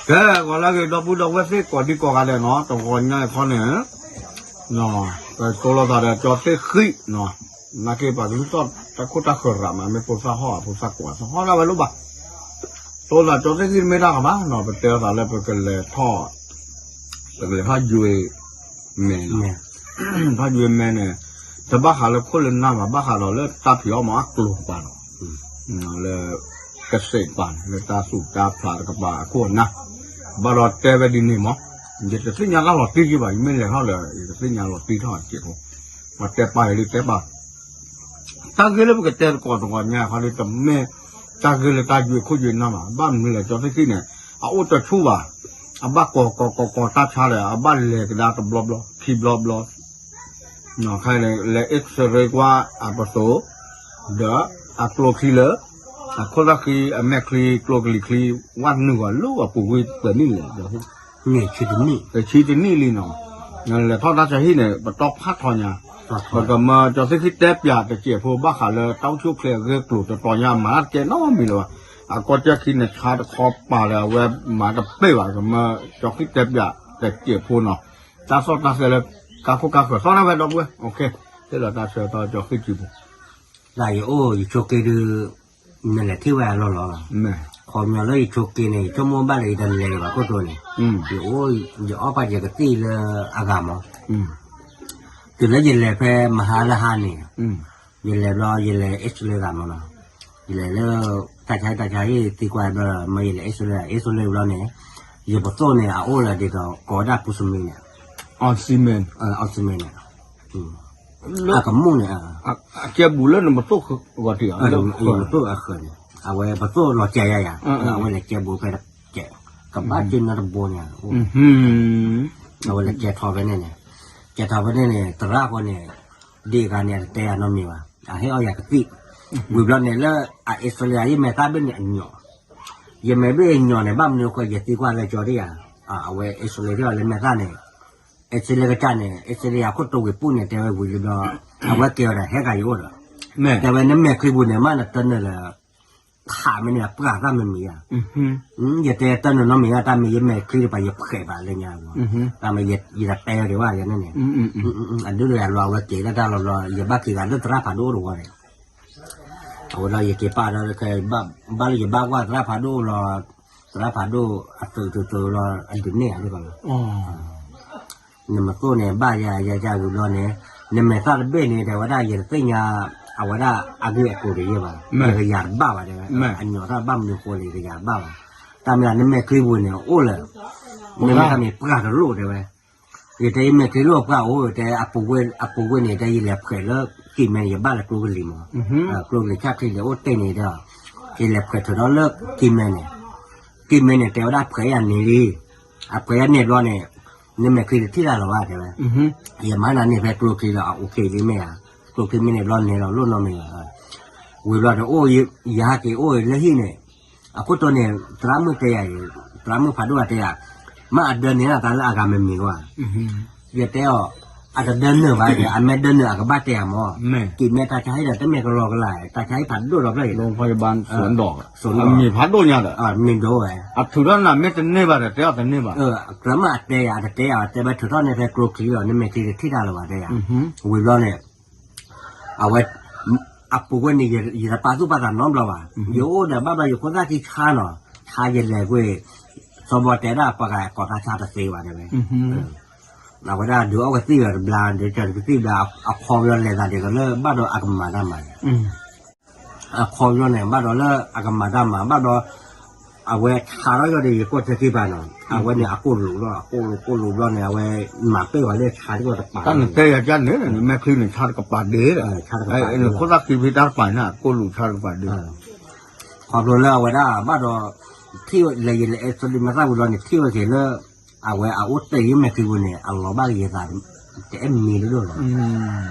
ကဲ ဂီၤလၢအဂ့ၤ ဒီပုၢ်ဒီဝဲၢ်သ့ၣ်ကိးဒံကိးဂၤဒဲးနီၤ, တဂီၤညါအံၤခီန့ၣ် ပတိလိာ်သးဒီးကၠီသ့ၣ်ဃံနီၤ, နာ်က့ပှၤကလုၢ်သီၣ်တၢ်ခိၣ်တၢ်ဃၢၤရးမး မ့ၢ်ဖိသၣ်ဟီၣ်အဖိသၣ်ကွၢ်သဟီၣ်ဒၣ်ဝဲလိၣ်ဘၣ်, တိလိာ်သးကၠီသ့ၣ်ဃံတမ့ၢ်တၢ်ကမၣ်နီၤ, ပတဲသးလၢပကလဲၤထီၣ် ပကလဲၤထီၣ်ယွ့ မဲာ်နီၤ, ထီၣ်ယွ့မဲာ်န့ၣ် တဘၣ်ဃးလၢခိၣ်လၢနၢ်ဘၣ်, ဘၣ်ဃးဒီးလၢတၢ်ဖံးအီၣ်မၤအီၣ်ကျိၤပၤနီၤ, လၢ ကစဲးပၤန့ၣ် လၢတၢ်သူၣ်တၢ်ဖျးတကပၤအခိၣ်အနၢ်, ဘၣ်ဒီးတဲဝဲဒ်န့ၣ်မး, ယတသ့ၣ်ညါတၢ်လီၤတံၢ်က့ဘၣ်, ယမ့ၢ်လဲၤထီၣ်ဒီး ယတသ့ၣ်ညါလီၤတံၢ်ထီၣ်စဲးဖိ, ပှၤတဲပာ်ယၤလံတဲပာ် တၢ်ဂ့ၢ်လၢပကတဲသကိးသကိးညါခီဒ် တမ့ၢ်တၢ်ဂ့ၢ်လၢတၢ်ယွ့ခိၣ်ယွ့နၢ်ဘၣ်, ဘၣ်မနုၤလဲၣ် ကၠီသ့ၣ်ဃံန့ၣ် အအိၣ်တဆူၣ်ဘၣ်, အဘၣ်ကိးကိးကိးကိးတၢ်ဆါဒီး အဘၣ်လဲၤကဒါတဘျီဘျီ ခံဘျီဘျီ ခါန့ၣ် လဲၤ X-ray ကွၢ်အပသိး ဒီးအကျိချံလၢ အခိၣ်သၣ်ချံ အမဲာ်ချံ ကျိကလံၤချံ ဝဲနုာ်ဂီၤလၢအပူၤကွံာ်ပှဲၤနံၣ်လဲၣ်, တဆံတနံၣ်လံနီၤ, လဲၤထီၣ်တၢ်ဆါဟံၣ်န့ၣ် ပတီၢ်ဖးထီညါ, ပကမၢကၠီသ့ၣ်ဃံတဲပၠးတစဲးဖိဘၣ်ဃးလၢတၢ်အိၣ်ဆူၣ်အိၣ်ချ့အဂ့ၢ်ကျိၤတတီၤညါ မၤတကဲနီတမံၤလၢၤဘၣ်, အကီၢ်ကၠီခံန့ၣ် ဆါတခီပာ်လၢအဝဲမၤတပ့ၢ်ဘၣ်, ကမၢကၠီသ့ၣ်ဃံတဲပၠးတစဲးဖိနီၤ, တၢ်သီၣ်တၢ်သဲလၢကါခိၣ်ကါဃၢၤသီၣ်န့ၣ်ဝဲဒီပုၢ်ဝဲၢ်, ဟ့ၣ်လီၤတၢ်ဆၢကတီၢ်ကၠီဃံစုပူၤ တၢ်ယအိၣ်ယဆိးက့ဒုး နလဲၤထံၣ်ဝဲအလီၢ်လီၤလီၤ, ခီပညီလၢယဆိးက့န့ၣ် ယဆိကမိၣ်ဘၣ်လၢယတလဲၤဘၣ်ခိၣ်တိန့ၣ်, ယအိၣ်ယအီၣ်ပာ်ယကသံၣ်လၢအဂၤမး, တုၤလၢယလဲၤဖဲမဟါလၢဟါန့ၣ်, ယလဲၤဘျီယလဲၤ X-ray ဂၤမးနီၤ, ယလဲၤလၢ တၢ်ဆါဟံၣ်တၢ်ဆါဟံၣ်သံကွၢ်ဘျီ မ့ၢ်ယလဲၤ X-ray, X-ray ဘျီန့ၣ်, ယပသိၣ်န့ၣ် အအိၣ်လၢဒ်သိးကိးဝဲဒၣ်ပူၤစမံန့ၣ်, အီစမံန့ၣ်, အီစမံန့ၣ် အကမူၣ်န့ၣ်, အကဲဘူးလၢနပသိၣ်ဂီၤထံး, ယပသိၣ်အဃၢၤန့ၣ်, အဝဲပသိၣ်လီၤကဲယၤယၤ, အဝဲလဲၤကဲဘူးဖဲတကဲး, ကဘၣ်က့နီတဘိန့ၣ်, အဝဲလဲၤကဲထီၣ်ဖဲန့ၣ်န့ၣ်, ကဲထီၣ်ဖဲန့ၣ်န့ၣ် သရၣ်ဃီန့ၣ်, ဒ်အဂၤန့ၣ် အတတဲယၤနီတမံၤဘၣ်, အဟ့ၣ်အီၣ်ယၤကသံၣ်, ဝံၤဘျီန့ၣ်လၢ အ X-ray ယမဲာ်သၣ်ဘ့ၣ်န့ၣ်အညီၣ်, ယမဲာ်ဘ့ၣ်အညီၣ်န့ၣ် ဘၣ်မနုၤဃိ ယသံကွၢ်လၢကၠီဒ်ယၤ, အဝဲ X-ray ထီၣ်လၢမဲာ်သၣ်န့ၣ် X-ray ကစၢ်န့ၣ် X-ray အခိၣ်တိဝံၤပူၣ်န့ၣ် တဲဝဲဝံၤလံဘျီ, အဝဲကဲဝဲဒၣ်ဟဲကၤယအိၣ်ဒီး, တဲဝဲနမဲာ်ချံပူၤန့ၣ် မ့ၢ်နတၢနုာ်လၢ ခးမ့ၢ်န့ၣ် အပှၢ်တၢ်မံၤမံၤဧါ, ယတဲတၢနုာ်နီတမံၤဧါ, တၢ်မ့ၢ်ယမဲာ်ချံတပၤ ယဖှဲးဘၣ်လၢညါ, တၢ်မ့ၢ်ယတတဲဝဲဒံးဘၣ်ယၤန့ၣ်န့ၣ်, အဒုးဒီးယၤလီၤ အဝဲက့ၤလၢတၢ်လီၤဘျီ ယဘၣ်က့ၤဂၤလၢသရၣ်ဖးဒိၣ်အိၣ်တဝီန့ၣ်, အဝဲဒီးယက့ၤပာ်ဒီး ဘၣ်လၢယဘၣ်ကွၢ်သရၣ်ဖးဒိၣ်လီၤ, သရၣ်ဖးဒိၣ်အသုးသုးသုးလီၤ အဒုးန့ၢ်ဧါဒ်သိးလီၤ နမသိၣ်န့ၣ် ဘၣ်ယၤယၤယၤဝံၤဘျီန့ၣ်, နမဲာ်သၣ်တဘ့ၣ်န့ၣ် တဲဝဲဒၣ် ယတသ့ၣ်ညါ အဝဲဒၣ်အဂ့ၢ်အကျိၤတယဲၢ်ဘၣ်, ယကယၤတဘၣ်ဘၣ်တဲဝဲ, အညီၣ်တၢ်ဘၣ်မနုၤဃိလဲၣ် ယကယၤတဘၣ်ဘၣ်, တၢ်မ့ၢ်နမဲာ်ချံပူၤန့ၣ် အိၣ်လၢ, မ့ၢ်တၢ်မ့ၢ်ပှၢ်တလိၣ်တဲဝဲ, ယတဲယမဲာ်ချံလိၣ်ပှၢ်အိၣ် တဲ အပူၤကွံာ်န့ၣ် တဲယလဲၤဖှဲးလၢ ကံၢ်မဲန့ၣ် ယဘၣ်လၢကျိကလံၤမး, ကျိကလံၤဆၣ်ချံလဲၤအိၣ်တ့ၢ်န့ၣ်ဒီး, ယလဲၤဖှဲးထုးထီၣ်လၢကံၢ်မဲန့ၣ်, ကံၢ်မဲန့ၣ် တဲဝဲဒၣ်ဖှဲးယၤန့ၣ်လံ အဖှဲးယၤန့ၣ်ဘျီန့ၣ်, နမဲာ်ချံတထံၣ်တၢ်လၢၤဘၣ်တဲဝဲ, ယမၤနၤန့ၢ်ဖဲကျိချံလီၤ အအိၣ်ခ့လံမ့ၢ်ဧါ, ကျိချံမ့ၢ်န့ၣ်ဘျီန့ၣ်လီၤလိၣ်နီတမံၤဘၣ်, ဝံၤဘျီဒီးအိၣ်, ယဟဲက့ၤအိၣ်လၢဟံၣ်န့ၣ်, အခိၣ်တီန့ၣ် သရၣ်မုၣ်တဲယၤအံၤ, သရၣ်မုၣ်ဖးဒိၣ်အတဲယၤ, မ့ၢ်အဒၢန့ၢ်နၤတၢ်လၢအဂၤမ့ၢ်မ့ၢ်ဧါ, ယတဲအီၤ, အတဒၢနုာ်ဘၣ်ယဲ အမ့ၢ်ဒၢနုာ်အကဘၣ်တဲယၤမး, က့ၤမဲတၢ်ဆါဟံၣ်ဒီးတမ့ၢ်ကလီကလီ, တၢ်ဆါဟံၣ်ဖးဒိၣ်ဒီးဖျၢၣ်အံၤ, မ့ၢ်ဖးဒိၣ်ညါဒီး, မ့ၢ်ဒိၣ်ဝဲ, အထုးထီၣ်နၤမ့ၢ်တန့ၢ်ဘၣ်ဒီး တဲအီၤတန့ၢ်ဘၣ်, ကြၢးမ့ၢ်အတဲယၤ အတတဲယၤ တဲဘၣ်ထုးထီၣ်န့ၢ်ဖဲကျိချံလီၤ နမဲာ်ချံတထံၣ်တၢ်လၢၤဘၣ်တဲယၤ, ဝံၤဘျီန့ၣ် အဝဲ, အပူၤကွံာ်န့ၣ် ယတပာ်သူၣ်ပာ်သးနီတဘျီဘၣ်, ယအိၣ်ဒီးဘၣ်ဘျီယခိၣ်သၣ်ခံဆါနီၤ, ဆါယလဲၤကွံာ်, စီၤဘီတဲဒၣ်ပှၤဂၤကိးတၢ်ဆါတသ့ဘၣ်တဲဝဲ, အဝဲဒၣ်ဒုးအီၣ်ကသံၣ်ဒီးတဘျါ ဒုးကသံၣ်ဘျါ အခီပညီလဲၤသးဒ်သိးလၢဘၣ်ဒီးအကမၤတၢ်မၤန့ၣ်, အခီပညီန့ၣ် ဘၣ်ဒီးလၢအကမၤတၢ်မၤ ဘၣ်ဒီး အဝဲဆါထီၣ်ယီၤဒီးယကိးထဲခံပၤနီၤ, အဝဲန့ၣ်အကိၣ်လူးလီၤ အကိၣ်လူးကိၣ်လူးဘျီန့ၣ် အဝဲမၤပ့ၢ်ဝဲလၢဆါတကီၢ်တပၤ, တၢ်နတဲယၤကန့ၣ် နမဲာ်ချံန့ၣ် ဆါတကပၤဒ့ဒီး, ခိၣ်သၣ်ခံဖဲတၢ်တပၤန့ၣ် အကိၣ်လူးဆါတကပၤဒ့, ခီဖျိလၢအဝဲဒၣ်ဘၣ်ဒီး, ထံၣ်ဝဲလဲၤယလဲၤအဲၣ်စလံ မ့ၢ်သၣ်ဝံၤလီၤန့ၣ် ထံၣ်ဝဲက့ၤလၢ, အဝဲအအိၣ်တ့ၢ်ယမဲာ်ချံပူၤန့ၣ် အလီၤဘၣ်ကယဲၢ်သး, တအဲၣ်မံၤဒိၣ်လီၤ,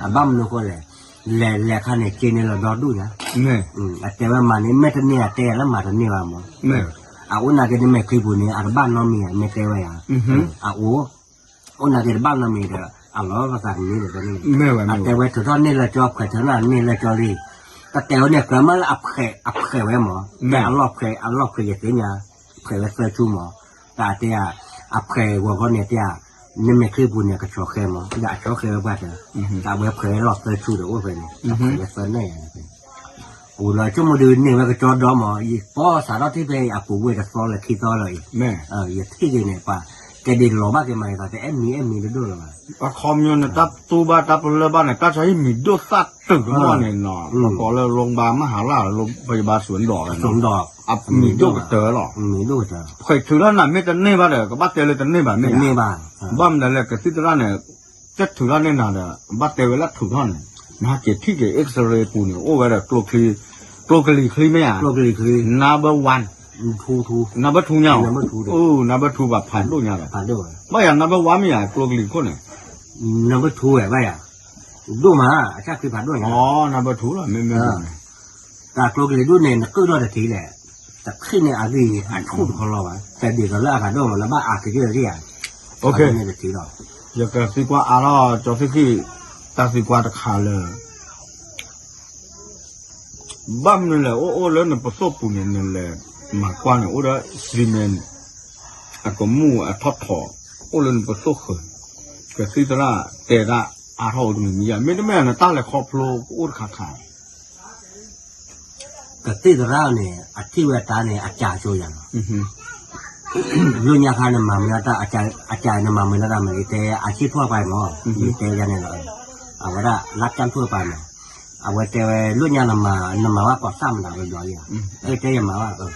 အဘၣ်မနုၤဃိလဲၣ်, လဲၤလဲၤခါန့ၣ် က့န့ၢ်လီၤဒီဒူၣ်ညါ, အတဲဝဲမၤန့ၣ် မ့ၢ်တန့ၢ်အတဲယၤလၢမၤတန့ၢ်ဘၣ်မး, အအိၣ်နာ်က့ၤနမဲာ်ချံပူၤန့ၣ် အတဘၣ်နီတမံၤဧါ မ့ၢ်တဲဝဲယၤ, အအိၣ်, အိၣ်နာ်က့ၤတဘၣ်နီတမံၤဒီး အလီၤပသးကန့ၢ်ဒီး, အတဲဝဲထုးထီၣ်န့ၢ်လၢကၠီ ဖှဲးထုးန့ၢ်လၢကၠီလံ, တတဲဝဲန့ၣ် ကြၢးမ့ၢ်လၢအဖှဲးဝဲမး, အလီၢ်ဖှဲး အလီၢ်ဖှဲးယသ့ၣ်ညါ, ဖှဲးဝဲသၢဆူမး, တၢ်တဲဧါ, အဖှဲးဂီၤဂီၤန့ၣ်တဲဧါ, နမဲာ်ချံပူၤန့ၣ် အကဆီၣ်ဃဲမး, ဒီးအဆီၣ်ဃဲဝဲပှၢ်တၢၢ်, တၢ်ဝဲဖှဲးလီၤသၢဆူဒီးအိၣ်ဖဲန့ၣ်, တၢ်ဖှဲးဝဲသၢနၢ်ယၤန့ၣ်ဖဲ, ဝံၤလီၤဆိကမိၣ်ဒုးန့ၢ်ဝဲကကၠီဒီမး, ယပီစးထီၣ်ထံၣ်ဖဲအံၤ အပူၤဝဲတသီလၢခံသီလီၤအံၤ, ယထံၣ်က့ၤန့ၣ် ပှၤကဲဒ်လီၤဘၣ်က့ၤမး ယသးတအဲၣ်မံၤအဲၣ်မံၤတဒိၣ်လၢၤဘၣ်, အခီပညီန့ၣ် တၢ်တူၢ်ဘၣ်တၢ်ပလၢၢ်ဘၣ်န့ၣ် တၢ်ဆါဟံၣ်မံၤဒိၣ်သၣ်တုာ်ကမီၣ်န့ၣ်နီၤ, ပကိးလၢ โรงพยาบาล မဟါလၢ် โรงพยาบาล စူၣ်ဒီး မံၤဒိၣ်ကတၢၢ်လီၤ, ဖှဲးထုးထီၣ်နၤမ့ၢ်တန့ၢ်ဘၣ်ဒီး ကဘၣ်တဲလၢတန့ၢ်ဘၣ်မ့ၢ်ဧါ, ဘၣ်မနုၤလဲၣ် ကသံၣ်သရၣ်န့ၣ် ကထုးထီၣ်န့ၢ်နၤဒီး ဘၣ်တဲဝဲလၢထုးထီၣ်န့ၣ်, နဟဲက့ၤထံၣ်က့ၤ X-ray ပူၤန့ၣ် အိၣ်ဝဲဒီး ကျိကလံၤချံမ့ၢ်ဧါ, number one, number two ညါ, number two ဘၣ်ဖးဒိၣ်ညါဒီး, ဘၣ်ယၤ number one မ့ၢ်ဧါ ကျိကလံၤခိၣ်န့ၣ်, number two ဝဲဘၣ်ယၤ, ဒိၣ်မး အတၢ်ချံဖးဒိၣ်ညါ, number two လီၤ မ့မ့ၢ်န့ၣ် တၢ်ကျိကလံၤဒိၣ်န့ၣ် နကုၣ်ထီၣ်တထံၣ်လဲၣ်, တထံၣ်န့ၣ်အဂ့ၢ်အဆူၣ်တခီလီၤဘၣ်, တဒ်သိးလၢအဖးဒိၣ်မး နဘၣ်အါကယၢၢ်တထံၣ်ဧါ, န့ၣ်တထံၣ်လီၤ, ယကသံကွၢ်အါထီၣ်ကၠီသ့ၣ်ခံ, တၢ်သံကွၢ်တခါလၢ ဘၣ်မနုၤလဲၣ် အိၣ်အိၣ်လၢနပသိၣ်ပူၤန့ၣ် နလဲၤမၤကွၢ်န့ၣ် အိၣ်ဒီး cement အကမူၣ်အထီၣ်ထီၣ် အိၣ်လၢနပသိၣ်ဃၢၤ, ကသံၣ်သရၣ်တဲဒၣ်အါထီၣ်အိၣ်တမံၤမံၤယါ မ့တမ့ၢ်နတၢ်လဲၤခီဖျိကအိၣ်တခါခါ ကသံၣ်သရၣ်န့ၣ် အထံၣ်ဝဲတၢ်န့ၣ် အကၢ်ကၠိယၤလီၤ. လၢညါခါနမၤမနုၤတၢ် အကၢ်နမၤမနုၤတၢ်မ့ၢ် ယတဲအဆံၣ်ထွဲပှၤမး ယတဲယၤန့ၣ်လီၤ. အဝဲဒၣ်လၢကၢ်ထွဲပှၤမး အဝဲတဲဝဲ လၢညါနမၤ နမၤဝဲကီၢ်ဆၣ်မတၤဝဲဘျီယၤ တဲယမၤဝဲ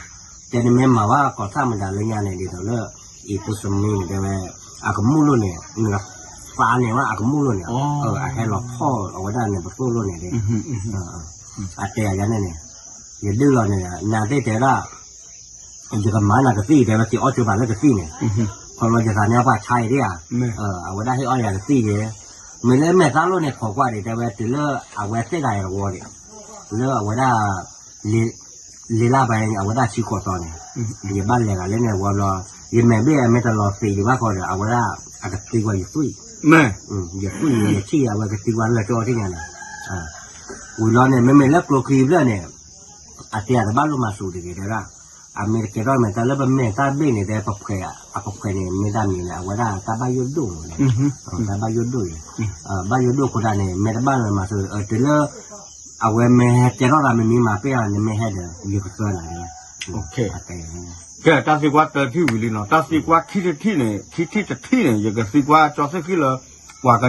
တဲနမ့ၢ်မၤဝဲကီၢ်ဆၣ်မတၤလၢညါန့ၣ် ဒ်သိးလၢ အံၤပူၤစမံန့ၣ် တဲဝဲ အကမူၣ်လိၣ်န့ၣ် နကသးန့ၢ်ဝဲ အကမူၣ်လိၣ်န့ၣ် အဟဲလီၤဖီၣ်အဝဲဒၣ်န့ၣ် ပသိၣ်လိၣ်န့ၣ် အတဲယၤန့ၣ်န့ၣ် ယဒုးလီၤန့ၣ် နသ့ၣ်တဲဝဲဒၣ် ယကမၤနၤကသံၣ် တဲဝဲသ့ၣ်အီၣ်ကၠိဘၣ်လၢကသံၣ်န့ၣ် ခီလီၤယသးန့ၢ်ပှၤဆါအံၤဒၣ်ဧါ အဝဲဒၣ်ဟ့ၣ်အီၣ်ယၤကသံၣ်ယဲ မ့ၢ်လၢမဲာ်သၣ်လိၣ်န့ၣ် ခိးကွၢ်ဒံး တဲဝဲတုၤလၢအဝဲသ့ၣ်ဂၤယၤတဝီဒံး လၢအဝဲဒၣ် လ့လၢ်ဘၣ် အဝဲဒၣ်ဆံဃိးသီန့ၣ် ယဘၣ်လဲၤဂၤလၢန့ၣ်ဝီဘျီ ယမဲာ်ဘ့ၣ်အမ့ၢ်တလီၤသံးယဘၣ်ဃီဒီး အဝဲဒၣ်အကသံကွၢ်ယသွံၣ် ယသွံၣ်န့ၣ် ယထံၣ်အဝဲကသံကွၢ်လၢကၠီထံၣ်ညါန့ၣ် ဝံၤလီၤန့ၣ် မ့မ့ၢ်လၢကျိချံဘျဲၣ်န့ၣ် အတဲအတဘၣ်လိၣ်မၤစူၤတဂ့ၤတဲဒၣ် အမ့ၢ်တကဲထီၣ်မ့ၢ်တၢ်လၢပမဲာ်တၢ်ဘ့ၣ်န့ၣ် တဲ ပဖှဲး အပဖှဲးန့ၣ် မ့ၢ်တၢ်မံၤန့ၣ် အဝဲဒၣ်တၢ်ဘၣ်ယိၣ်ဒိၣ်မးန့ၣ် တၢ်ဘၣ်ယိၣ်ဒိၣ်အံၤ ဘၣ်ယိၣ်ဒိၣ်အဃိဒၣ်န့ၣ် မ့ၢ်တဘၣ်လၢမၤစူၤ တုၤလၢ အဝဲမ့ၢ်ဟဲကဲထီၣ်သးမ့မံမၤပ့ၢ်အီၤ နမ့ၢ်ဟဲဒီး ယကသၢနၤတဲဝဲ ကဲ တၢ်သံကွၢ်တၢထံၣ်ဝံၤလံနီၤ တၢ်သံကွၢ်ခံထံၣ်တထံၣ်န့ၣ် ခံထံၣ်တထံၣ်န့ၣ် ယကသံကွၢ်ကၠီသ့ၣ်ခံလၢ ပှၤက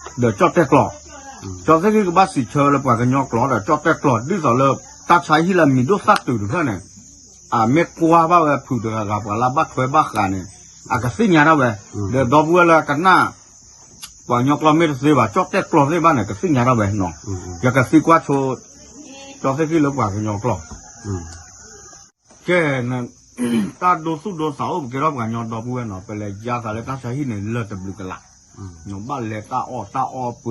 ညီကျိာ် ဒီးကၠီၣ်တဲၣ်ကျိာ် ကၠီသ့ၣ်ခံကဘၣ်စံးဆၢလၢပှၤကညီကျိာ်ဒီးကၠီၣ်တဲၣ်ကျိာ် ဒ်သိးလၢ တၢ်ဆါဟံၣ်လၢအမံၤဒိၣ်သၣ်တုာ်တဖျၢၣ်န့ၣ် အမ့ၢ်ကွၢ်ဘၣ်ဝဲဖုးတဂၤဂၤ ပှၤလၢဘၣ်ထွဲဘၣ်ဃးန့ၣ် အကသ့ၣ်ညါဒၣ်ဝဲ ဒီးဒီပုၢ်ဝဲၢ်လၢအကနၣ် ပှၤကညီကျိာ်မ့ၢ်တသ့ဘၣ် ကၠီၣ်တဲၣ်ကျိာ်သ့ၣ်တဖၣ်န့ၣ် ကသ့ၣ်ညါဒၣ်ဝဲနီၤ ယကသံကွၢ်ဆိ ကၠီသ့ၣ်ခံလၢပှၤကညီကျိာ် ကဲ တၢ်ဒိသူၣ်ဒိသးအိၣ်ပကဲထီၣ်ပှၤကညီဒီပုၢ်ဝဲၢ်နီၤ ပလဲၤယါသးလၢတၢ်ဆါဟံၣ်န့ၣ် လၢာ်တဘျုးကလာ် ဘၣ်လဲၤတၢ်အီ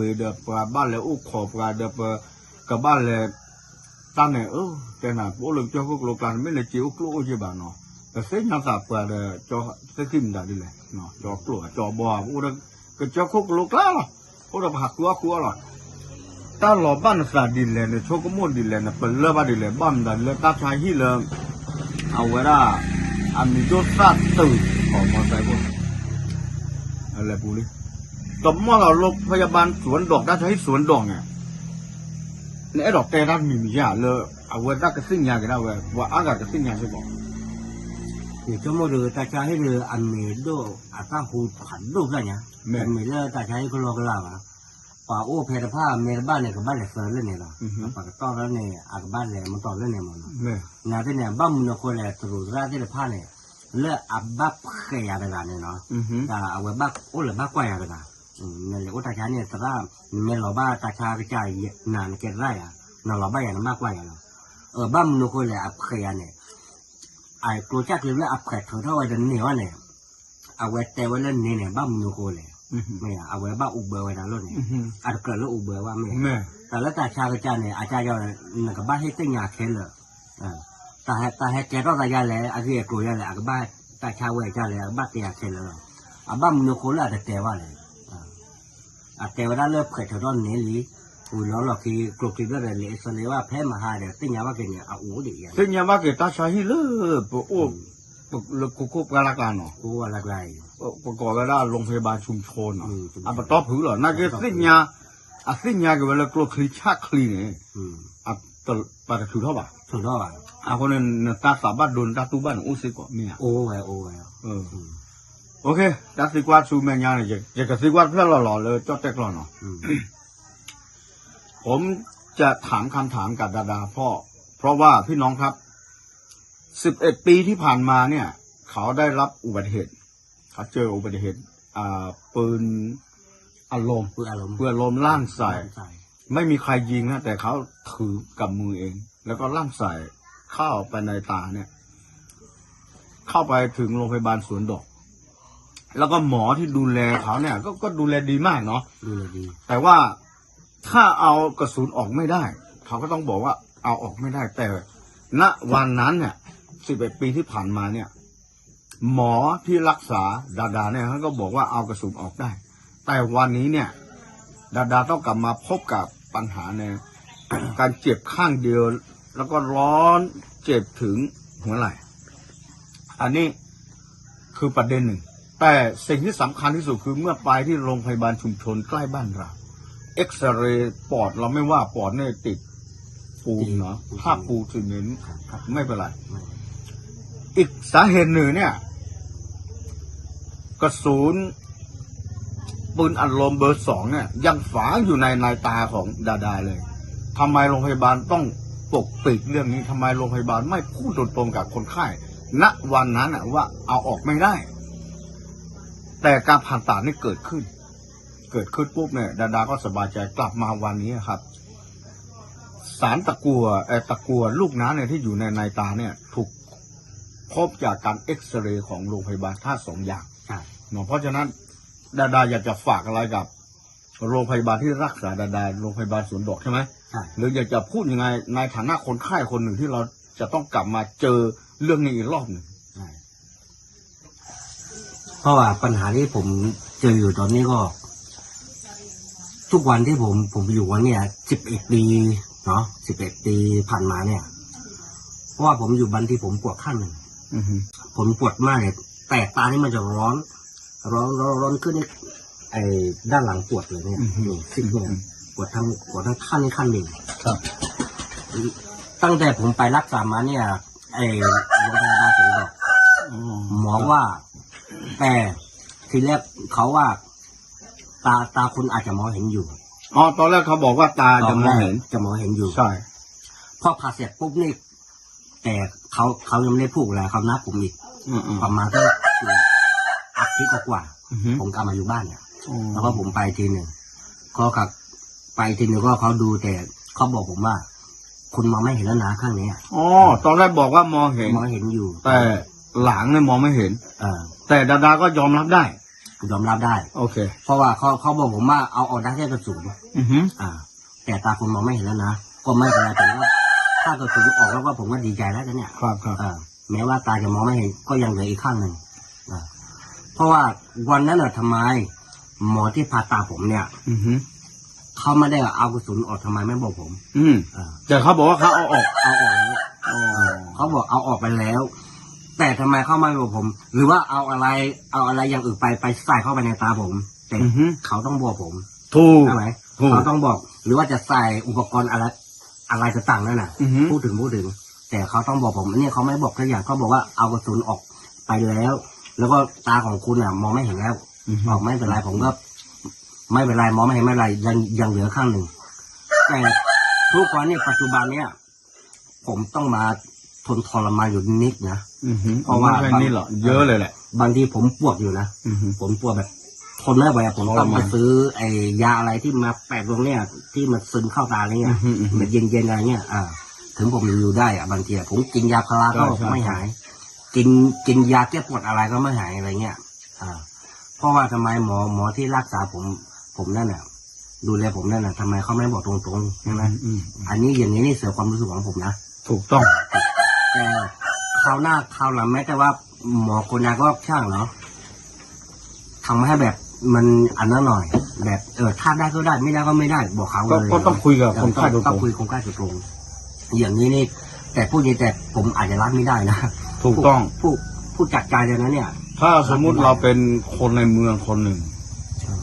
ၣ်တၢ်အီပှ့ၤဒီး ပှၤဘၣ်လဲၤအိၣ်ခိးပှၤဒီး ပကဘၣ်လဲၤ တၢ်န့ၣ် တဲနၤ ပအိၣ်လၢကစၢၢ်ခိၣ်ကလိကျါ တမ့ၢ်လၢစ့အိၣ်ကျိၣ်အိၣ်စ့ဘၣ်နီၤ ပသ့ၣ်ညါသးပှၤဒီး ကၠီသ့ၣ်ခံမတၤဒ်လဲၣ် ကၠီကျိာ်ကၠီဘီ ပအိၣ်ဒီး ကစၢၢ်ခိၣ်ကလိကျါလီၤ အိၣ်ဒီးပဟးဃုအီၣ်ဃုအီလီၤ တၢ်လီၤဘၣ်နသးဒ်လဲၣ် နဆိကမိၣ်ဒ်လဲၣ် နပလၢၢ်ဘၣ်ဒ်လဲၣ် ဘၣ်မတၤလၢတၢ်ဆါဟံၣ်လၢ အဝဲဒၣ် အမံၤဒိၣ်သၣ်တုာ် အမီၤစဲးဖိ လဲၤပူၤလံ တမီၢ်လီၤလၢဖယဘၣ်စူၤဒိး တၢ်ဆါဟံၣ်စူၤဒိးန့ၣ် နအဲၣ်ဒိးတဲတၢ်တမံၤမံၤယါလၢ အဝဲဒၣ်ကသ့ၣ်ညါက့ၤဒၣ်ဝဲ ပှၤအါဂၤကသ့ၣ်ညါစ့ၢ်ကီး ယဆိကမိၣ်ဒီး တၢ်ဆါဟံၣ်ဒီး အမံၤဒိၣ်အတၢ်ဟူဖးဒိၣ်ဖျၢၣ်ညါ တမ့ၢ်လၢတၢ်ဆါဟံၣ်ကလီကလီဘၣ် ပှၤအိၣ်ဖဲတဖၣ်မ့ၢ်တဘၣ်န့ၣ် ကဘၣ်လဲၤသၢလၢန့ၣ်လီၤ ပှၤကတီၢ်လၢန့ၣ် အကဘၣ်လဲၤမတီၤလၢန့ၣ်မးနီၤ နာ်သ့ၣ်န့ၣ် ဘၣ်မနုၤအဃိလဲၣ် သရူးသရၣ်သ့ၣ်တဖၣ်န့ၣ် လၢအဘၣ်ဖှဲးယၤတဂၤန့ၣ်နီၤ တၢ်အဝဲဘၣ်အိၣ်လၢဘၣ်ကွၢ်ယၤတဂၤ နလဲၤအိၣ်တၢ်ဆါန့ၣ် သရၣ် နမ့ၢ်လီၤဘၣ်တၢ်ဆါကစၢ် နၤနကဲသရၣ်ယၤ နလီၤဘၣ်ယၤနဘၣ်ကွၢ်ယၤလီၤ အဘၣ်မနုၤအဃိလဲၣ် အဖှဲးယၤန့ၣ် အကျိၤစၢ်ကျ့ၤလၢအဖှဲးထုးထီၣ်ဝဲတန့ၢ်ဝဲန့ၣ် အဝဲတဲဝဲလၢန့ၣ်န့ၣ် ဘၣ်မနုၤအဃိလဲၣ် မ့ၢ်ဧါ အဝဲဘၣ်အိၣ်ဘၢဝဲဒၣ်လိၣ်န့ၣ် အတကြၢးလၢအိၣ်ဘၢဝဲမ့ၢ်ဧါ တၢ်လၢတၢ်ဆါကစၢ်န့ၣ် အကစၢ်ယီၤ နကဘၣ်ဟ့ၣ်သ့ၣ်ညါခဲလၢာ် တၢ်ဟဲကဲထီၣ်သးယါလဲၣ် အဂ့ၢ်အကျိၤယါလဲၣ် အကဘၣ်တၢ်ဆါဝဲကစၢ်လဲၣ် အကဘၣ်တဲယၤခဲလၢာ်လီၤ အဘၣ်မနုၤအဃိလၢအတတဲဘၣ်လဲၣ် အတဲဝဲဒၣ်လၢဖှဲးထုးထီၣ်န့ၢ်လံ ဝံၤလီၤလီၢ်ခံ ကျိချံဘျၢၣ်ဒီး လံာ်အ့စလ့ဘၣ်ဖဲမဟါဒီး သ့ၣ်ညါဘၣ်က့ၤန့ၣ် အအိၣ်ဒံးယါ သ့ၣ်ညါဘၣ်က့ၤတၢ်ဆါဟံၣ်လၢပအိၣ် လၢခိခိၣ်ပှၢ်လၢ်ကျါနီၤ, ပကိးဝဲဒၣ် โรงพยาบาลชุมชน နီၤ, အပတီၢ်ဖုးလီၤ နာ်က့သ့ၣ်ညါ, အသ့ၣ်ညါက့ၤဝဲလၢကျိချံဆၣ်ချံန့ၣ်, ပှၤတထုးထီၣ်ဘၣ်, အဃိန့ၣ် နတၢ်သးဘၣ်ဒိ နတၢ်တူၢ်ဘၣ်န့ၣ် အိၣ်စ့ၢ်ကီးမ့ၢ်ဧါ, တၢ်သံကွၢ်ဆူမဲာ်ညါန့ၣ် ယကသံကွၢ်တဖျၢၣ်လီၤလီၤလၢကၠီၣ်တဲၣ်ကျီနီၤ ผมจะถามคำถามกับดาดาพ่อ เพราะว่าพี่น้องครับ สิบเอ็ดปีที่ผ่านมาเนี่ย เขาได้รับอุบัติเหตุ เขาเจออุบัติเหตุอ่าปืนอารมณ์ ปืนอารมณ์ ปืนอารมณ์ลั่นใส่ ลั่นใส่ ไม่มีใครยิงนะ แต่เขาถือกับมือเอง แล้วก็ลั่นใส่เข้าไปในตาเนี่ย เข้าไปถึงโรงพยาบาลสวนดอก แล้วก็หมอที่ดูแลเขาเนี่ย ก็ ก็ดูแลดีมากเนาะ ดูแลดี แต่ว่าถ้าเอากระสุนออกไม่ได้ เขาก็ต้องบอกว่าเอาออกไม่ได้ แต่ณวันนั้นเนี่ย สิบเอ็ดปีที่ผ่านมาเนี่ย หมอที่รักษาดาดาเนี่ย เขาก็บอกว่าเอากระสุนออกได้ แต่วันนี้เนี่ย ดาดาต้องกลับมาพบกับปัญหาใน การเจ็บข้างเดียว แล้วก็ร้อนเจ็บถึงหัวไหล่ อันนี้คือประเด็นหนึ่ง แต่สิ่งที่สำคัญที่สุดคือเมื่อไปที่โรงพยาบาลชุมชนใกล้บ้านเรา เอ็กซเรย์ปอด เราไม่ว่าปอดเนี่ยติดปูนเนาะ ผ้าปูซีเมนต์ ไม่เป็นไร อีกสาเหตุหนึ่งเนี่ย กระสุนปืนอัดลมเบอร์สองเนี่ยยังฝังอยู่ในในตาของดาดาเลย ทำไมโรงพยาบาลต้องปกปิดเรื่องนี้ ทำไมโรงพยาบาลไม่พูดตรงๆกับคนไข้ ณวันนั้นน่ะว่าเอาออกไม่ได้ แต่การผ่าตัดนี่เกิดขึ้น เกิดขึ้นปุ๊บเนี่ยดาดาก็สบายใจกลับมาวันนี้ครับ สารตะกั่วเอ่อตะกั่วลูกนั้นเนี่ยที่อยู่ในในตาเนี่ยถูกพบจากการเอ็กซเรย์ของโรงพยาบาลธาตุสองอย่าง ใช่ เนาะ เพราะฉะนั้นดาดาอยากจะฝากอะไรกับโรงพยาบาลที่รักษาดาดา โรงพยาบาลสวนดอกใช่ไหม ใช่ หรืออยากจะพูดยังไงในฐานะคนไข้คนหนึ่งที่เราจะต้องกลับมาเจอเรื่องนี้อีกรอบหนึ่ง ใช่ เพราะว่าปัญหาที่ผมเจออยู่ตอนนี้ก็ ทุกวันที่ผมผมอยู่วันเนี่ยสิบเอ็ดปีเนาะสิบเอ็ดปีผ่านมาเนี่ย เพราะว่าผมอยู่บ้านที่ผมปวดข้างหนึ่ง อือฮึ ผมปวดมากเลย แต่ตานี่มันจะร้อน ร้อนร้อนร้อนขึ้นนี่ไอ้ด้านหลังปวดเลยเนี่ย อือฮึ นี่ซีกเนี่ย อืม ปวดทั้งปวดทั้งข้างนี่ข้างหนึ่ง ครับ ตั้งแต่ผมไปรักษามาเนี่ย ไอ้โรงพยาบาลสวนดอก อ๋อ หมอว่า แต่ทีแรกเขาว่า ตาตาคุณอาจจะมองเห็นอยู่ อ๋อ ตอนแรกเขาบอกว่าตาจะมองเห็น ตอนแรกจะมองเห็นอยู่ ใช่ พอผ่าเสร็จปุ๊บนี่ แต่เขาเขายังไม่ได้พูดอะไรเขานัดผมอีก อืมๆ ประมาณสักอาทิตย์กว่าๆ อือฮึ ผมกลับมาอยู่บ้านเนี่ย อ๋อ แล้วก็ผมไปทีหนึ่ง เขาขับไปทีหนึ่งก็เขาดูแต่เขาบอกผมว่า คุณมองไม่เห็นแล้วนะข้างเนี้ย อ๋อ ตอนแรกบอกว่ามองเห็น มองเห็นอยู่ แต่หลังเนี่ยมองไม่เห็น เออ แต่ดาดาก็ยอมรับได้ ยอมรับได้ โอเค เพราะว่าเขาเขาบอกผมว่าเอาออกได้แค่กระสุน อือฮึ อ่า แต่ตาคุณมองไม่เห็นแล้วนะ ก็ไม่เป็นไรผมก็ถ้ากระสุนออกแล้วก็ผมก็ดีใจแล้วเนี่ย ครับครับ เออ แม้ว่าตาจะมองไม่เห็นก็ยังเหลืออีกข้างหนึ่ง อ่า เพราะว่าวันนั้นน่ะทำไมหมอที่ผ่าตาผมเนี่ย อือฮึ เขาไม่ได้เอากระสุนออกทำไมไม่บอกผม อืม เออ แต่เขาบอกว่าเขาเอาออก เอาออกแล้ว อ๋อ เออ เขาบอกเอาออกไปแล้ว แต่ทำไมเขาไม่บอกผม หรือว่าเอาอะไร เอาอะไรอย่างอื่นไปไปใส่เข้าไปในตาผม แต่ อือฮึ เขาต้องบอกผม ถูก ใช่ไหม ถูก เขาต้องบอก หรือว่าจะใส่อุปกรณ์อะไร อะไรต่างๆนั่นน่ะ อือฮึ พูดถึงพูดถึง แต่เขาต้องบอกผม อันนี้เขาไม่บอกสักอย่าง เขาบอกว่าเอากระสุนออกไปแล้ว แล้วก็ตาของคุณน่ะมองไม่เห็นแล้ว อือฮึ บอกไม่เป็นไร ผมก็ ไม่เป็นไร มองไม่เห็นไม่เป็นไร ยังยังเหลือข้างหนึ่ง แต่ทุกวันนี้ปัจจุบันเนี่ย ผมต้องมาทนทรมานอยู่นิดนะ อือฮึ เพราะว่า ไม่ใช่นิดหรอก เยอะเลยแหละ บางทีผมปวดอยู่นะ อือฮึ ผมปวดแบบทนไม่ไหวอะ ผมต้องไป ทรมาน ซื้อไอ้ยาอะไรที่มาแปะตรงเนี้ย ที่มันซึมเข้าตาอะไรเงี้ย อือฮึ อือฮึ มันเย็นๆอะไรเงี้ย อ่า ถึงผมอยู่ได้อะ บางทีอะ ผมกินยาพาราก็ ใช่ ใช่ ไม่หาย ใช่ กิน กินยาแก้ปวดอะไรก็ไม่หายอะไรเงี้ย อ่า เพราะว่าทำไมหมอ หมอที่รักษาผม ผมนั่นน่ะ ดูแลผมนั่นน่ะ ทำไมเขาไม่บอกตรงๆ ใช่ไหม อืม อืม อันนี้อย่างนี้นี่เสียความรู้สึกของผมนะ ถูกต้อง แต่คราวหน้าคราวหลังแม้แต่ว่าหมอคนนั้นก็ช่างเนาะ ทำให้แบบมันอันนั้นหน่อย แบบ เออ ถ้าได้ก็ได้ ไม่ได้ก็ไม่ได้ บอกเขาเลย ก็ต้องคุยกับคนไข้โดยตรง ต้องคุยคนไข้โดยตรง อย่างนี้นี่ แต่พูดอย่างนี้แต่ผมอาจจะรับไม่ได้นะ ถูกต้อง พูด พูดจากใจเลยนะเนี่ย ถ้าสมมุติเราเป็นคนในเมืองคนหนึ่ง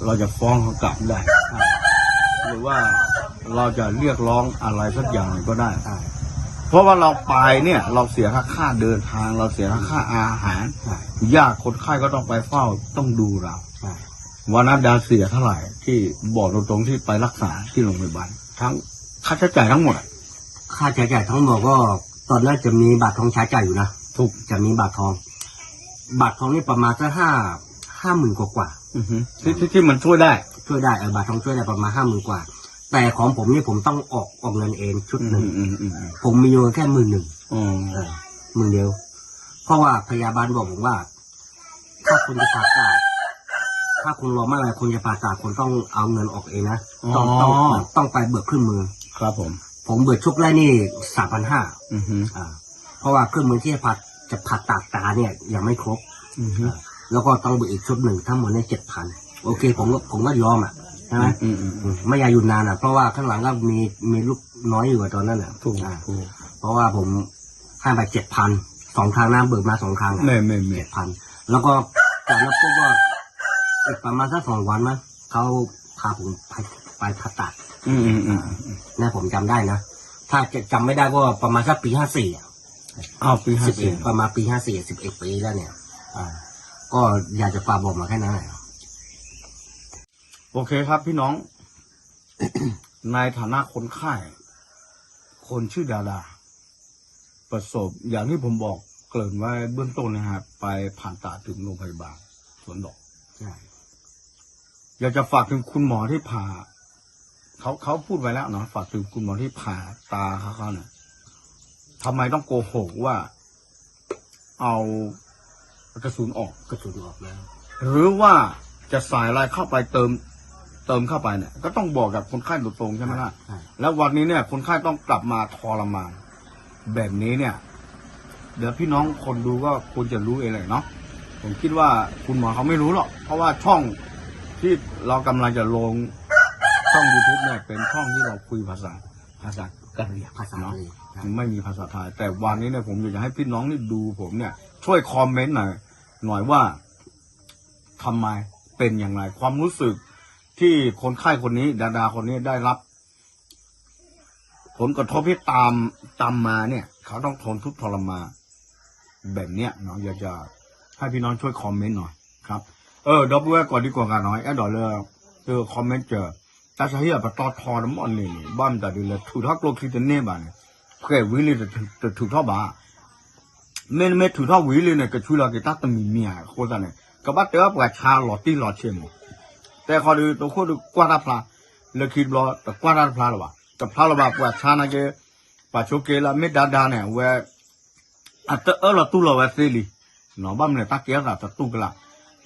เราจะฟ้องเขากลับได้ หรือว่าเราจะเรียกร้องอะไรสักอย่างหนึ่งก็ได้ เพราะว่าเราไปเนี่ย เราเสียค่าค่าเดินทาง เราเสียค่าค่าอาหาร ใช่ ญาติคนไข้ก็ต้องไปเฝ้า ต้องดูเรา ใช่ วันนั้นดาเสียเท่าไหร่ ที่บอกตรงๆที่ไปรักษาที่โรงพยาบาล ทั้งค่าใช้จ่ายทั้งหมดอะ ค่าใช้จ่ายทั้งหมดก็ ตอนนั้นจะมีบัตรทองใช้จ่ายอยู่นะ ถูก จะมีบัตรทอง บัตรทองนี่ประมาณสักห้า ห้าหมื่นกว่ากว่า อือฮึ ที่ ที่ ที่มันช่วยได้ ช่วยได้ เออ บัตรทองช่วยได้ประมาณห้าหมื่นกว่า แต่ของผมนี่ผมต้องออก ออกเงินเองชุดหนึ่ง อืม อืม อืม อืม ผมมีเงินแค่หมื่นหนึ่ง อ๋อ เออ หมื่นเดียว เพราะว่าพยาบาลบอกผมว่า ถ้าคุณจะผ่าตัด ถ้าคุณรอไม่ไหว คุณจะผ่าตัด คุณต้องเอาเงินออกเองนะ อ๋อ ต้อง ต้อง ต้องไปเบิกเครื่องมือ ครับผม ผมเบิกชุดแรกนี่ สามพันห้า อือฮึ อ่า เพราะว่าเครื่องมือที่จะผ่า จะผ่าตัดตาเนี่ยยังไม่ครบ อือฮึ อ่า แล้วก็ต้องเบิกอีกชุดหนึ่ง ทั้งหมดเนี่ย เจ็ดพัน โอเค ผมก็ ผมก็ยอมอ่ะ ใช่ไหม อืม อืม อืม อืม ไม่อยากอยู่นานอ่ะ เพราะว่าข้างหลังก็มี มีลูกน้อยอยู่อะตอนนั้นอ่ะ ถูก อ่า ถูก เพราะว่าผม ให้ไปเจ็ดพัน สองครั้งนะ เบิกมาสองครั้งอะ ไม่ ไม่ ไม่ เจ็ดพัน แล้วก็กลับมาปุ๊บก็ อีกประมาณสักสองวันมั้ง เขาพาผมไป ไปผ่าตัด อืม อืม อืม อืม นะ ผมจำได้นะ ถ้าจะจำไม่ได้ก็ประมาณสักปีห้าสี่อะ อ้าว ปีห้าสี่ สิบเอ็ด ประมาณปีห้าสี่ สิบเอ็ดปีแล้วเนี่ย อ่า ก็อยากจะฝากบอกมาแค่นั้นแหละ โอเคครับพี่น้อง ในฐานะคนไข้ คนชื่อดาดา ประสบ อย่างที่ผมบอกเกริ่นไว้เบื้องต้นนะฮะ ไปผ่าตัดถึงโรงพยาบาลสวนดอก ใช่ อยากจะฝากถึงคุณหมอที่ผ่า เขา เขาพูดไว้แล้วเนาะ ฝากถึงคุณหมอที่ผ่าตาเขา เขาเนี่ย ทำไมต้องโกหกว่า เอากระสุนออก กระสุนออกแล้ว หรือว่าจะใส่อะไรเข้าไปเติม เติมเข้าไปเนี่ย ก็ต้องบอกกับคนไข้โดยตรงใช่ไหมล่ะ ใช่ แล้ววันนี้เนี่ย คนไข้ต้องกลับมาทรมานแบบนี้เนี่ย เดี๋ยวพี่น้องคนดูก็ควรจะรู้เองเลยเนาะ ผมคิดว่าคุณหมอเขาไม่รู้หรอก เพราะว่าช่องที่เรากำลังจะลง ช่อง YouTube เนี่ย เป็นช่องที่เราคุยภาษา ภาษากะเหรี่ยง ภาษากะเหรี่ยง เนาะ ครับ ไม่มีภาษาไทย แต่วันนี้เนี่ย ผมอยากจะให้พี่น้องที่ดูผมเนี่ย ช่วยคอมเมนต์หน่อย หน่อยว่า ทำไม เป็นอย่างไร ความรู้สึกที่คนไข้คนนี้ ดาดาคนนี้ได้รับ ผลกระทบที่ตาม ตามมาเนี่ย เขาต้องทนทุกข์ทรมานแบบเนี้ยเนาะ อยากจะให้พี่น้องช่วยคอมเมนต์หน่อยครับ เออ ဒီပုၢ်ဝဲၢ်ကိးဒံကိးဂၤနီၤ အဲၣ်ဒိးလၢ comment စၢၤ တၢ်ဆါဟံၣ်အပတီၢ်ထီတမီၢ်န့ၣ်န့ၣ် ဘၣ်မတၤဒ်လဲၣ် ထုးထီၣ်ကျိချံတန့ၢ်ဘၣ်န့ၣ် ဖှဲးဝံၤလံ တထုးထီၣ်ဘၣ် မ့တမ့ၢ်ထုးထီၣ်ဝံၤလံန့ၣ် ကဆှၢလီၤက့ၤတၢ်တမံၤမံၤဧါ အဃိသတးန့ၣ် ကဘၣ်တဲအီၣ်ပှၤဆါလီၤတံၢ်လီၤဆဲးမး တဲဃီဒီး တခိၣ်ဒီးကွၢ်တၢ်ဖျါ လၢခံတဘျီ တကွၢ်တၢ်တဖျါလၢၤဘၣ် တဖျါလၢၤဘၣ်ပှၤဆါနာ်က့ ပှၤဆိးက့လၢမ့ၢ်ဒါဒါန့ၣ် အဝဲ အတအၢၣ်လီၤတူၢ်လီၤဝဲသ့လံ ဘၣ်မနုၤတၢ်ကဲထီၣ်သးတတူၢ်ကလာ်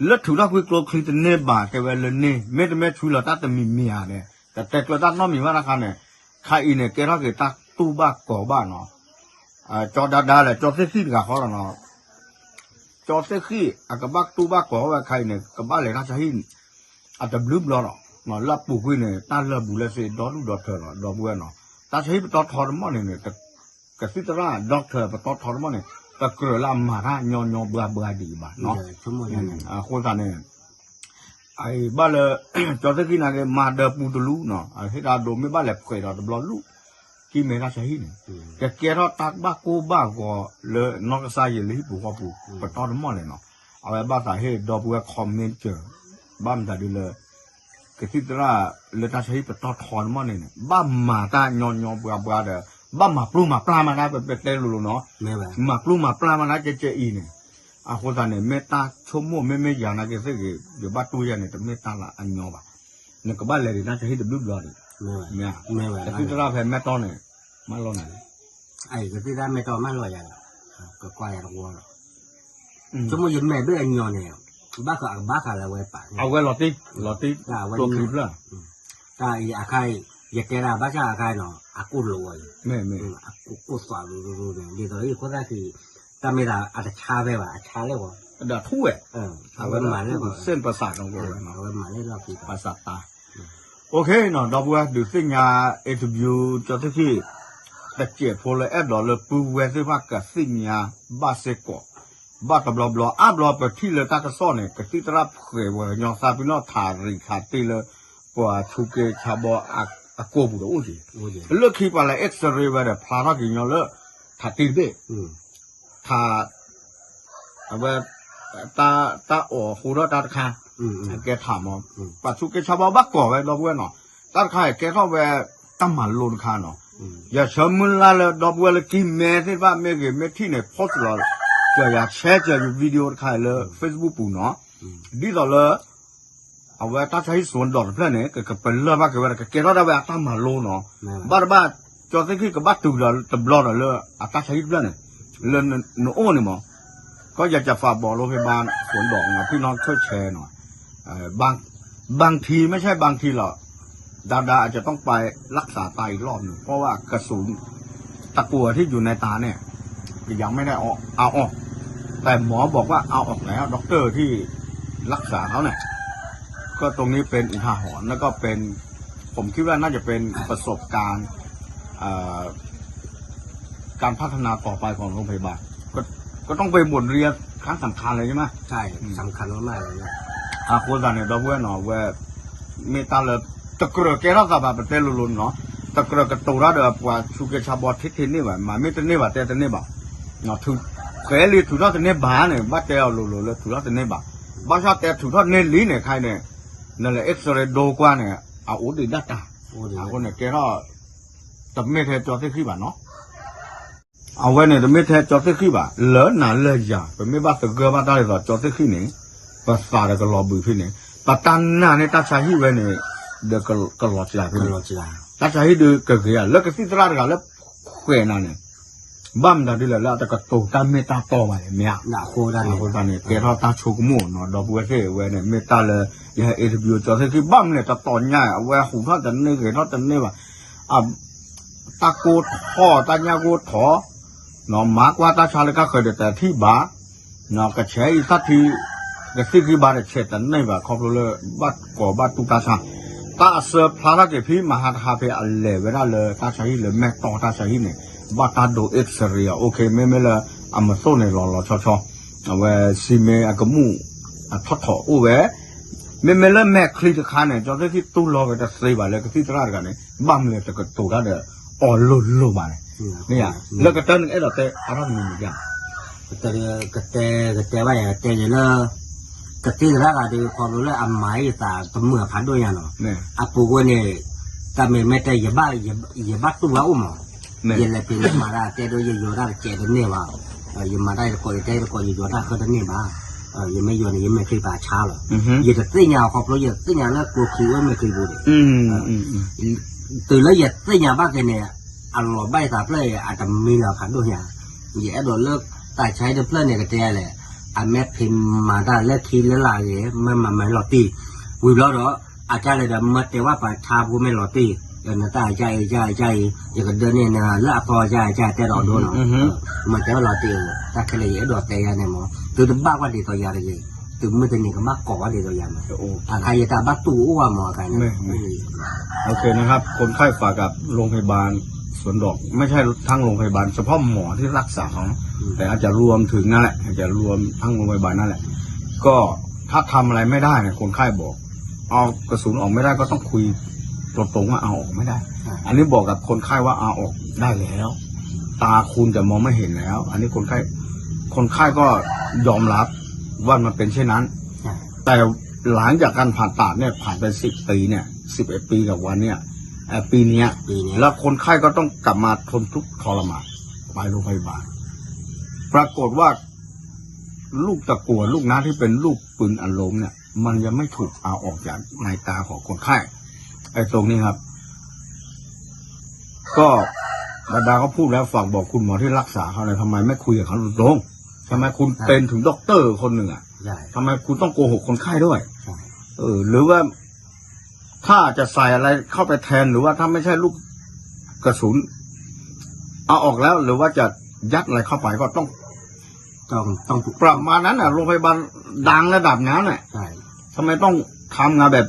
လၢထုးထီၣ်ကွံာ်ကျိချံတန့ၢ်ဘၣ် တဲဝဲလၢန့ၣ် မ့တမ့ၢ်ဆှၢလီၤတၢ်တမံၤမံၤဧါန့ၣ် တတဲကျၢၤတၢ်နီတမံၤဘၣ်တခါန့ၣ် ခါအံၤန့ၣ် ကဲထီၣ်က့ၤတၢ်တူၢ်ဘၣ်ကီၤဘၣ်နီၤ ကၠီဒါဒါလဲၣ် ကၠီသ့ၣ်ဃံၣ်တဂၤဃီလီၤနီၤ ကၠီသ့ၣ်ဃံၣ် အကဘၣ်တူၢ်ဘၣ်ကီၤဝဲခါအံၤန့ၣ် ကဘၣ်လဲၤတၢ်ဆါဟံၣ် အတဘျုးဘျီဒီး လၢအပူၤကွံာ်န့ၣ် တၢ်လၢာ်ဘူးလၢာ်သ့ၣ် ဒီဒူၣ်ဒီထၢလီၤ ဒီပုၢ်ဝဲၢ်နီၤ တၢ်ဆါဟံၣ်ပတီၢ်ထီတမီၢ်န့ၣ်န့ၣ် ကသံၣ်သရၣ် doctor ပတီၢ်ထီတမီၢ်န့ၣ် တကြၢးလၢအမၤတၢ်ညီညီဘှါဘှါဒံးဘၣ်နီၤ အဃိသတးန့ၣ် အဘၣ်လၢ ကၠီသ့ၣ်ဃံၣ်နာ်က့ မၤဒၢပူတလူနီၤ အဟ့ၣ်တၢ်ဒိးမ့ၢ်ဘၣ်လဲၤဖှဲးဒီးတဘျီလူၢ် ကံၢ်မဲတၢ်ဆါဟံၣ်န့ၣ် ကကဲထီၣ်တၢ်ဘၣ်ကိၢ်ဘၣ်ဂီၤလၢနီၢ်ကစၢ်ယဲလၢဟံၣ်ပူၤဃီပူၤ ပတီၢ်တမီၢ်လဲၣ်နီၤ အဝဲဘၣ်သးဟ့ၣ်ဒီပုၢ်ဝဲၢ် comment စၢၤ ဘၣ်မတၤဒ်လၢ ကသံၣ်သရၣ်လၢတၢ်ဆါဟံၣ်ပတီၢ်ထီတမီၢ်န့ၣ်န့ၣ် ဘၣ်မၤတၢ်ညီညီဘှါဘှါဒီး ဘၣ်မၤပျိမၤပျၢ်မးတၢ် ပတဲလိၤလိၤနီၤ မၤပျိမၤပျၢ်မးတၢ်ကဲကဲအံၤန့ၣ် အဃိသတးန့ၣ် မ့ၢ်တၢ်ဆိကမိၣ် မ့မ့ၢ်ယၤနာ်က့သ့ၣ်ဂ့ၤ ယဘၣ်တူၢ်ယၤန့ၣ် တမ့ၢ်တၢ်လၢအညီဘၣ် နကဘၣ်လဲၤဒံးတၢ်ဆါဟံၣ်တဘျုးဘျီဒံး ကသံၣ်သရၣ်ဖဲမဲၢ်တီၢ်န့ၣ် မၢလီၤနၤ ကသံၣ်သရၣ်မဲၢ်တီၢ်မၢလီၤယၤဒီး ကကွၢ်ယၤတဝီဒီး ဆိကမိၣ်ယမဲာ်ဘၣ်အညီန့ၣ် ဘၣ်ဃးအကဘၣ်ဃးလၢအဝဲပာ် အဝဲလီၤတံၢ် လီၤတံၢ် ကျိချံဖျၢၣ် တၢ်အံၤအခါအံၤ ယတဲဒၣ်ဘၣ်ဆၣ်အခါအံၤနီၤ အကိၢ်လိာ်ဝဲအံၤ အကိၢ်သွးလိၤလိၤန့ၣ် ဒ်သိးအံၤအဃိသတးက့ၤ တၢ်မ့ၢ်ဒၣ်အတဆါဖဲဘၣ် အဆါလၢဝဲ ဒီးထူဝဲ အဝဲမၤလၢ အဝဲမၤလၢလီၢ်ခံ ပစးတၢ် OK နီၤ ဒီပုၢ်ဝဲၢ်ဒုးသ့ၣ်ညါ interview ကၠီသ့ၣ်ဃံၣ် တစဲးဖိလၢအဲၣ်ဒိးလၢပုၢ်ဝဲၢ်သ့ၣ်တဖၣ်ကသ့ၣ်ညါဘၣ်စ့ၢ်ကီး ဘၣ်တဘျီဘျီ အါဘျီပထံၣ်လၢတၢ်ကစီၣ်န့ၣ် ကသံၣ်သရၣ်ဖှဲးပှၤကညီသးပ့ၤနီၣ်ထးရံးခးတ့ၢ်လၢ ပှၤဆူးက့ဆါဘီအကိာ်ပူၤတအိၣ်က့ၤ, လၢခံပှၤလဲၤ X-ray ဝဲဒီးဖျါထီၣ်က့ၤညီလၢ ထးတံၢ်တဘ့ၣ် ထး အဝဲ တၢ်အီၣ်ဃိထီၣ်တၢ်တခါ ကဲထးမး, ပှၤဆူးက့ဆါဘီဘၣ်ကိးဝဲဒီပုၢ်ဝဲၢ်နီၤ, တၢ်တခါအံၤကဲထီၣ်ဝဲ တၢ်မၤလိတခါနီၤ, ယဆၢမုၢ်လၢ်လၢဒီပုၢ်ဝဲၢ်လၢကံၢ်မဲသ့ၣ်တဖၣ်မ့ၢ်ဂ့ၤမ့ၢ်ထံၣ်န့ၣ် post လီၤ ကၢၤယၤ share ကၢၤယ video တခါအံၤလၢ Facebook ပူၤနီၤ, ဒ်သိးလၢ အဝဲတၢ်ဆါဟံၣ်စွန်ဒီးတဖျၢၣ်န့ၣ် ကကပလၢၢ်ဘၣ်က့ၤဝဲဒီး ကကဲထီၣ်ဒၣ်ဝဲအတၢ်မၤလိနီၤ, ဘၣ်တဘၣ် ကၠီသ့ၣ်ခံကဘၣ်တုၤဒီးတဘျီဒီးလၢအတၢ်ဆါဟံၣ်တဖျၢၣ်န့ၣ် လၢနအိၣ်န့ၣ်မး, ကီၢ်ယၤကၢ်ဖးဘီလိဖဲဘၣ် စွန်ဒီး ငါဖံၣ်နီၣ်ခၢၣ်ဆဲနီၤ, บางที ไม่ใช่บางทีหรอก ดาดาอาจจะต้องไปรักษาตาอีกรอบหนึ่ง เพราะว่ากระสุนตะกั่วที่อยู่ในตาเนี่ยยังไม่ได้เอาออก แต่หมอบอกว่าเอาออกแล้ว ด็อกเตอร์ที่รักษาเขาเนี่ย ก็ตรงนี้เป็นอุทาหรณ์แล้วก็เป็น ผมคิดว่าน่าจะเป็นประสบการณ์เอ่อการพัฒนาต่อไปของโรงพยาบาล ก็ก็ต้องเป็นบทเรียนครั้งสำคัญเลยใช่ไหม ใช่ สำคัญมากๆเลยนะ အဃိသတးန့ၣ် ဒီပုၢ်ဝဲၢ်နီၤ ဝဲ မ့ၢ်တၢ်လၢ တကြၢးကဲထီၣ်သးဘၣ် ပတဲလိၤလိၤနီၤ, တကြၢးကတိၤတၢ်ဒီးပှၤဆူးက့ဆါဘီထဲထဲန့ၣ်ဘၣ်, မၤမ့ၢ်တန့ၢ်ဘၣ်တဲတန့ၢ်ဘၣ်, ဖဲလံထုးထီၣ်တန့ၢ်ဘၣ်န့ၣ် ဘၣ်တဲအီၤလိၤလိၤလၢထုးထီၣ်တန့ၢ်ဘၣ်, ဘၣ်ဆၣ်တဲထုးထီၣ်န့ၢ်လံန့ၣ် ခဲအံၤန့ၣ် နလဲၤ X-ray ဒိကွၢ်န့ၣ် အအိၣ်ဒံးဒၣ်တၢ်, အဃိန့ၣ် ကဲထီၣ် တမ့ၢ်ထဲကၠီသ့ၣ်ဃံၣ်ဘၣ်နီၤ အဝဲန့ၣ်တမ့ၢ်ထဲကၠီသ့ၣ်ဃံၣ်ဘၣ်, လၢနၤလၢယၤ ပမ့ၢ်ဘၣ်သဂၢၢ်ဘၣ်တၢ်ဒ်သိးကၠီသ့ၣ်ဃံၣ်န့ၣ် ပသးဒီးကလီၤဘှံးဖဲန့ၣ် ပတၢ်နာ်န့ၣ်တၢ်ဆါဟံၣ်ဝဲန့ၣ် ဒီးကလီၤစှၤဖဲန့ၣ်, တၢ်ဆါဟံၣ်ဒုးကဂ့ၤဧါ လၢကသံၣ်သရၣ်တဂၤလၢ ဃဲးနၤန့ၣ် ဘၣ်မတၤဒ်လဲၣ်လၢအတကတိၤတၢ်မ့ၢ်တၢ်တီဘၣ်လဲၣ် မ့ၢ်ဧါ, အဃိသတးန့ၣ် ကဲထီၣ်တၢ်ဆိကမိၣ်နီၤ ဒီပုၢ်ဝဲၢ်သ့ၣ်ဝဲန့ၣ် မ့ၢ်တၢ်လၢ ယဟဲ interview ကၠီသ့ၣ်ဃံၣ် ဘၣ်မနုၤလဲၣ် တတီၤညါ အဝဲဟူးထီၣ်တန့ၢ်ဂဲၤထီၣ်တန့ၢ်ဘၣ် တၢ်ကိၢ်ထီၣ် တၢ်ညၣ်ကိၢ်ထီၣ်, မၤကွၢ်တၢ်ဆါလၢကါဃၢၤဒီးတထံၣ်ဘၣ်, ကဆဲးအံၤသၣ်ထံ ကသံၣ်ဃံဘါဒီးဆဲးတန့ၢ်ဘၣ် ခီဖျိလၢ ဘၣ်ကိးဘၣ်တူၢ်တၢ်ဆါ, တၢ်အစၢဖျါထီၣ်က့ၤဖဲမဟါတဟါဖဲအလဲၤဝဲဒၣ်လၢတၢ်ဆါဟံၣ်လၢမဲၢ်တီၢ်တၢ်ဆါဟံၣ်န့ၣ် ဘၣ်တၢ်ဒိး X-ray အီၤ OK မ့မ့ၢ်လၢ အမသိၣ်န့ၣ် လီၤလီၤဆီဆီ အဝဲစံမ့ၢ်အကမူၣ် အထီၣ်ထီၣ်အိၣ်ဝဲ မ့မ့ၢ်လၢမဲာ်ချံတခါန့ၣ် ကၠီသ့ၣ်ခံတူၢ်လီၤဝဲတသ့ဘၣ်လၢကသံၣ်သရၣ်တဂၤန့ၣ် ဘၣ်မနုၤလဲၣ်တကတိၤတၢ်ဒီးအီၤလိၤလိၤဘၣ်န့ၣ်, မ့ၢ်ဧါ, လၢကတၢၢ်န့ၣ်အဲၣ်ဒိးတဲအါထီၣ်တမံၤမံၤဧါ, ကတဲ ကတဲ ကတဲဘၣ်ယၤ တဲယၤလၢ ကသံၣ်သရၣ်တဂၤဒီး ခီဖျိလၢအမၤအံၤသးတမုာ်အဖးဒိၣ်ညါနီၤ, အပူၤကွံာ်န့ၣ် တၢ်မ့ၢ်မဲာ်တဲ ယဘၣ်တူၢ်ဘၣ်အိၣ်မး ယလဲၤဖံးလဲၤမၤတၢ်တဲဒိ ယယီၤတၢ်တကဲးတန့ၢ်ဘၣ်, ယမၤတၢ်ယတကိး ယတဲတကိး ယယီၤတၢ်ဃၢတန့ၢ်ဘၣ်, ယမ့ၢ်ယီၤန့ၣ် ယမဲာ်ချံပာ်ဆါလီၤ, ယတသ့ၣ်ညါအီၤခီဖျိ ယတသ့ၣ်ညါလၢကျိချံအိၣ်မဲာ်ချံပူၤန့ၣ်, တုၤလၢယသ့ၣ်ညါဘၣ်က့ၤန့ၣ် အလီၤဘၣ်ယသးဖျၢၣ်အံၤ အတမံလၢၤဖးဒိၣ်ညါ, ယအဲၣ်ဒိးလၢတၢ်ဆါဟံၣ်တဖျၢၣ်န့ၣ် ကတဲလဲၣ်, အမ့ၢ်ဖံးမၤတၢ်လၢခံလၢလာ်ဂ့ၤ မ့ၢ်မၤမၤလီၤတံၢ်, ဝံၤဘျီဒီး အကၢ်လဲၣ်ဒီး မ့ၢ်တဲဝဲပှၤဆါဖိမ့ၢ်လီၤတံၢ်, ဒီးနတၢ်အကၢ်အံၤ ကၢ်အံၤ ကၢ်အံၤ ယကဒၢန့ၢ်နၤလၢအသီကၢ်အကၢ်တဲဒီးဒိနီၤ, မ့ၢ်တဲဝဲလီၤတံၢ်, တၢ်ခဲလၢာ်ယအဲၣ်ဒိးတဲယၤန့ၣ်မး သုတဘၣ်ကွၢ်ဒ်သိးယၤတဂ့ၤ, သုမုၢ်တနံၤကဘၣ်ကိးဝဲဒ်သိးယၤမး, အခါယတၢ်ဘၣ်တူၢ်အိၣ်ဘၣ်မးအခါန့ၣ် โอเคนะครับ คนไข้ฝากกับโรงพยาบาล สวนดอก ไม่ใช่ทั้งโรงพยาบาล เฉพาะหมอที่รักษาเขานะ แต่อาจจะรวมถึงนั่นแหละ อาจจะรวมทั้งโรงพยาบาลนั่นแหละ ก็ถ้าทำอะไรไม่ได้เนี่ย คนไข้บอก เอากระสุนออกไม่ได้ก็ต้องคุยตรงๆว่าเอาออกไม่ได้ อันนี้บอกกับคนไข้ว่าเอาออกได้แล้ว ตาคุณจะมองไม่เห็นแล้ว อันนี้คนไข้ คนไข้ก็ยอมรับว่ามันเป็นเช่นนั้น แต่หลังจากการผ่าตัดเนี่ยผ่านไปสิบปีเนี่ยสิบเอ็ดปีกับวันเนี่ยเอ่อปีเนี้ย ปีเนี้ย แล้วคนไข้ก็ต้องกลับมาทนทุกข์ทรมานไปโรงพยาบาล ปรากฏว่า ลูกตะกั่วลูกนั้นที่เป็นลูกปืนอัดลมเนี่ย มันยังไม่ถูกเอาออกจากในตาของคนไข้ ไอ้ตรงนี้ครับ ก็ดาดาก็พูดแล้วฝากบอกคุณหมอที่รักษาเขานะทำไมไม่คุยกับเขาตรงๆทำไมคุณเป็นถึงด็อกเตอร์คนหนึ่งอ่ะทำไมคุณต้องโกหกคนไข้ด้วยเออหรือว่า ถ้าจะใส่อะไรเข้าไปแทนหรือว่าถ้าไม่ใช่ลูกกระสุน เอาออกแล้วหรือว่าจะยัดอะไรเข้าไปก็ต้อง ต้องต้องประมาณนั้นน่ะโรงพยาบาลดังระดับนั้นน่ะ ใช่ ทำไมต้องทำงานแบบ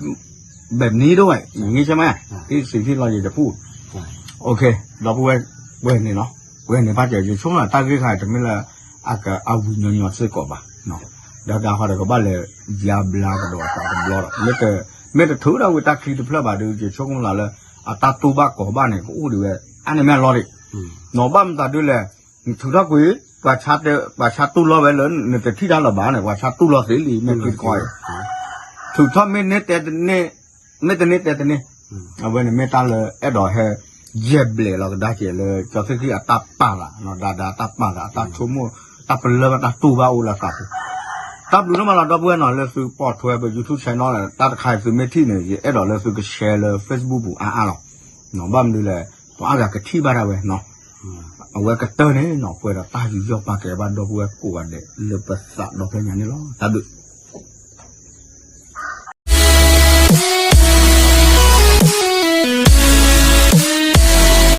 แบบนี้ด้วย อย่างนี้ใช่ไหม ใช่ ที่สิ่งที่เราอยากจะพูด ใช่ โอเค เราพูดไว้เว้ยนี่เนาะ ဝဲန့ၣ်ဘၣ်က့ၤ ယဆိကမိၣ်တၢ်ဂ့ၢ်ခါတမ့ၢ်လၢ အဝံၤညီညီစ့ၢ်ကီးဘၣ်. ဒီးတၢ်ဃီဒီးကဘၣ်လဲၤယါဘျါကဒီးအသးတဘျီဒီး မ့ၢ်တထုးထီၣ်ဝံၤတၢ်ချံတဖျၢၣ်ဘၣ်ဒီး ယဆိကမိၣ်လၢ အတၢ်တူၢ်ဘၣ်ကီၤဘၣ်န့ၣ် ကအိၣ်ဒံးဝဲ အါန့ၢ်မ့ၢ်အလီၢ်ဒံး. နီၢ်ဘၣ်မတၤဒုလဲၣ်, နထုးထီၣ်ကွံာ် ပှၤဆါတူၢ်လီၤဝဲလၢနတထံၣ်တၢ်လၢၤဘၣ်န့ၣ် ပှၤဆါတူၢ်လီၤသ့လံ မ့ၢ်က့တကီအံၤ ထုးထီၣ်မ့ၢ်န့ၢ်တဲတန့ၢ်, မ့ၢ်တန့ၢ်တဲတန့ၢ်. အဝဲန့ၣ်မ့ၢ်တၢ်လၢအဲၣ်ဒိးဟဲ ယဲၢ်ဘျဲးလီၤကဒါက့ၤလၢ ကၠီသ့ၣ်ဃံၣ်အတၢ်ပာ်သး ဒီးဒီးအတၢ်ပာ်သး အတၢ်ဆိကမိၣ် တၢ်ပလၢၢ်ဘၣ်တၢ်တူၢ်ဘၣ်အိၣ်လၢအသးပူၤ. တၢ်ဘျုးဒိၣ်မးလီၤ ဒီပုၢ်ဝဲၢ်နီၤ လၢသုပိာ်ထွဲပ YouTube channel လီၤ. တၢ်တခါအံၤသုမ့ၢ်ထံၣ်န့ၣ် ယအဲၣ်ဒိးလၢသုက share လၢ Facebook ပူၤအါအါလီၤ. ဘၣ်မနုၤလဲၣ် ပှၤအါဂၤကထံၣ်ဘၣ်ဒၣ်ဝဲနီၤ. အဝဲကတၢၢ်န့ၣ်နီၤ ပှဲၤဒီးတၢ်ယူးယီၣ်ပာ်ကဲဘၣ်ဒီပုၢ်ဝဲၢ်ကိးဂၤဒဲးလၢပသးဒီဖျၢၣ်ညါန့ၣ်လီၤ. တၢ်ဘျုး